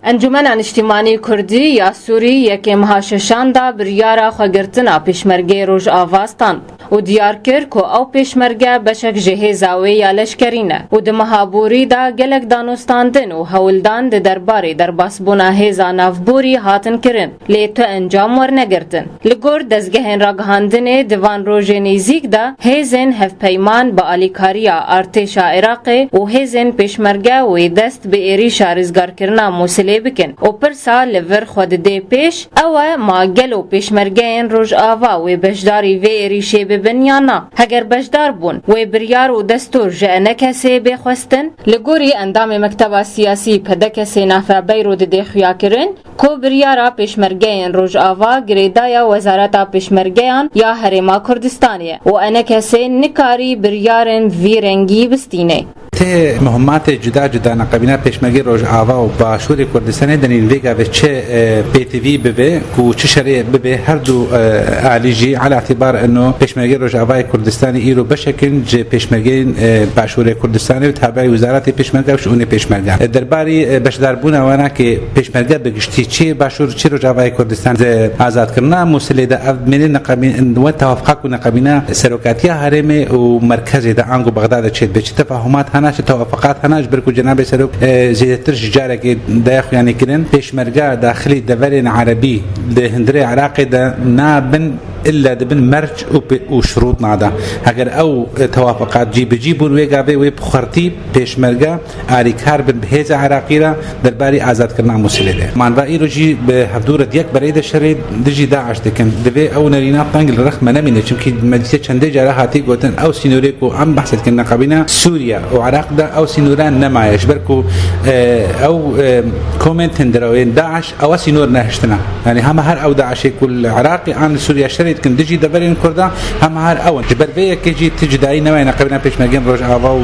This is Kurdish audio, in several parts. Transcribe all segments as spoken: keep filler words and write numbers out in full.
Encûmena Niştîmanî Kurdî ya Sûrî yekê meha şeşan de biryara xwegirtina Pêşmergeyê Rojava stand û diyar kir ku ew pêşmerge beşek ji hêza wê ya leşkerî ne û di meha borî de gelek danûstandin û hewldan di derbarê derbasbûna hêza navborî hatin kirin, lê tu encam wernegirtin. Li gor dezgehên ragihandinê, di van rojên nêzîk de hêzên hevpeyman bi alîkariya artêşa Iraqê û hêzên pêşmerge wê dest bi êrîşa rizgarkirina Mûsilê bikin û pirsa li vir xwe didê pêş, ew e, ma gelo pêşmergeyên Rojava wê beşdarî vê êrîşê bibin yan na? Heger beşdar bûn, wê biryar û destûr ji enekesê bê xwestin? Li gorî endamê Mekteba Siyasî P D K S'ê Nafe Beyro didê xuyakirin, ku biryara pêşmergeyên Rojava girêdaya Wezareta Pêşmergeyan ya Herêma Kurdistanê ye û enekesê nikarî biryarên vî rengî bistîne. Tê muhimmatê cuda cuda neqebîna Pêşmergê Rojava û Başûrê Kurdistanê denîn vê gavê çi, e, pêtivî bibe ku çi şerê bibe, her du, e, alî jî ala îtîbar ino Pêşmergê Rojavayê Kurdistanê îro beşek in ji pêşmergeyên, e, Başûrê Kurdistanê û tabi'î Wezaretê Pêşmerge û Şiûnê Pêşmerge. E, derbarî, e, beşdarbûna wana ki pêşmerge bi giştî çi Başûr çi Rojavayê Kurdistan di azadkirina Mûsilê de ev mêne neqebîn we tewafiqa ku neqebîna serokatiya herêmê û merkezê de ango Bexdadê çêdibe. Çi tefahumat hene, çi tewafiqat hene, ji ber ku cenabê serok, e, zêdetir ji carekê daye xuyanî kirin. Pêşmerge daxilî deverên erebî di hundirê Iraqê de nabin, illa dibin merc û pe-, û şirût nada. Heger ew, e, tewafiqat cî bi cî bûn, wê gavê wê bi xurtî pêşmerge alîkar bin bi hêza Iraqî re derbarî azadkirina Mûsilê de. Man va îro jî bi hevdû re di yek berê de şerê dijî DAIŞ dikin. Divê ew nerîna teng li rex me nemîne, çimkî me dîtiye çendê cara hatî gotin, ew sînorê ku em behs dikin neqebîna Sûriye û Iraq de, ew sînora nemaye. Ji ber ku, e, ew, e, komên tundrew yên DAIŞ ew sînor nehiştine. Yani hema her ew DAIŞê ku li Iraqê an li Sûriye şerê dikin dijî deverên Kurda, hema her ew in. Ji ber vê yekê jî ti cudayî nemaye neqebîna pêşmergên Rojava û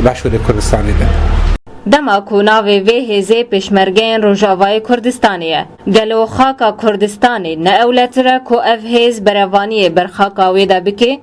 Başûrê Kurdistanê de. Dema ku navê vê hêzê Pêşmergeyên Rojavayê Kurdistanê ye, gelo xaka Kurdistanê ne ewletir e ku ev hêz berevaniyê ber xaka wê de bike?